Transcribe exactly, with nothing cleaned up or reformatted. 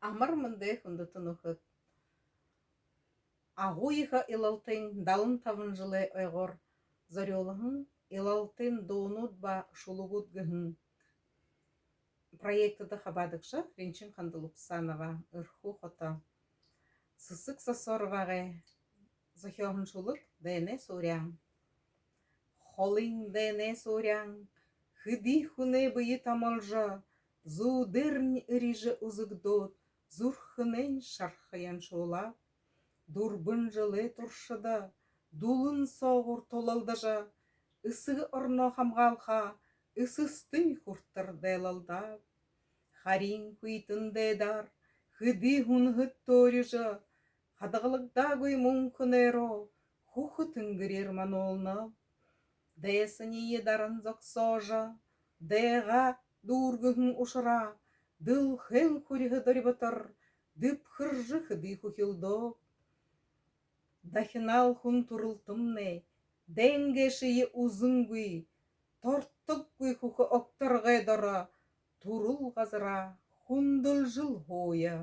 Амар мэндэ, хүндэтэ нүхэд! Агуу ехэ Илалтын далан табан жэлэй ойгоор зорюулһан Илалтын дуунууд ба шүлэгүүд гэһэн проектдо хабаадагша Ринчин Хандалупсанова, Эрхүү хото. Сэсэг Сосоровагай зохёоһон шүлэг «Дайнай суурян». Холын дайнай суурян хэды хүнэй бэе томолжо, зүүдээрнь эрижэ үзэгдөөд, зүрхэнэйнь шарха яншуулаа. Дүрбэн жэлэй туршада дүлэн соогуур тулалдажа, эсэгэ ороноо хамгаалха эсэстэнь хүрэтэр дайлалдаа. Харин хүйтэн дайдаар хэды һүнэһэд төөрижэ, хадагалагдаагүй мүнхэ нойроо хүхэ тэнгэреэр мануулнаб. Дайсаниие даран зогсоожо, дайгаа дүүргэһэн ушараа дэлхэйн хүрьһэ дорьботор дэбхэржэ хэды хүхилдөөб. Дахинаал хүн түрэлтэмнай дайн гээшые үзэнгүй, тортоггүй хүхэ огторгой доро түрэл газараа хүндэлжэл һууя.